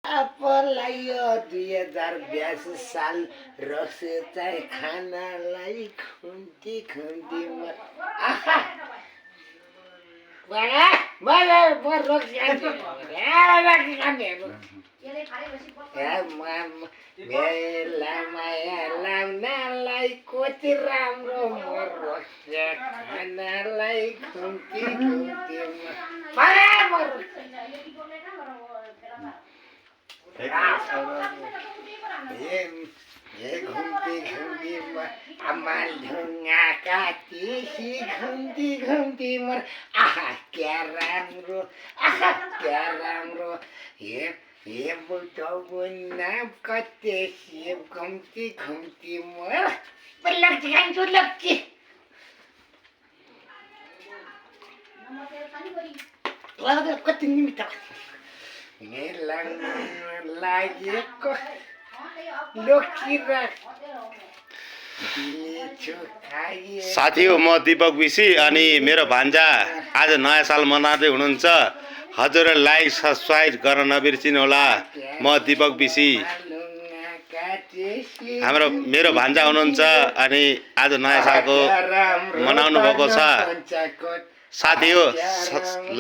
आपलाई यो 2082 साल रक्सी चाहिँ खानालाई खुन्ती खुन्तीमा आहा मैले रक्सी खान्छु मेला माया लाउनलाई कति राम्रो म रक्सी खानालाई खुन्ती खुन्तीमा घुम्ती घुम्तीमा आमाल ढुङ्गा काटेसी घुम्ती घुम्तीमा आहा क्या राम्रो हे बुटौना कति सेब घुम्ती घुम्तीमा लक्की खान्छु लक्की कति निमित्त लागेको साथी हो म दीपक विसी अनि मेरो भान्जा आज नयाँ साल मनाउँदै हुनुहुन्छ। हजुरले लाइक सब्सक्राइब गर्न नबिर्सिनु होला। म दीपक विसी मेरो भान्जा हुनुहुन्छ अनि आज नयाँ सालको मनाउनु भएको छ। साथी हो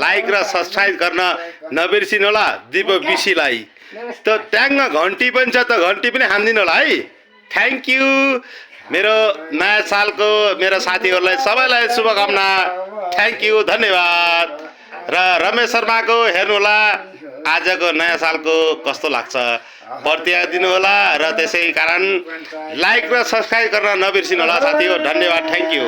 लाइक र सब्सक्राइब गर्न नबिर्सिनु होला दीपक विसीलाई। त ट्याङ्ग घन्टी पनि छ त घन्टी पनि हान्दिनु होला है। Thank you. मेरो नयाँ सालको मेरो साथीहरूलाई सबैलाई शुभकामना। थ्याङ्क यू धन्यवाद। र रमेश शर्माको हेर्नु होला आजको नयाँ सालको कस्तो लाग्छ प्रतिक्रिया दिनु होला र त्यसै कारण लाइक र सब्सक्राइब गर्न नबिर्सिनु होला साथी हो। धन्यवाद। Thank you.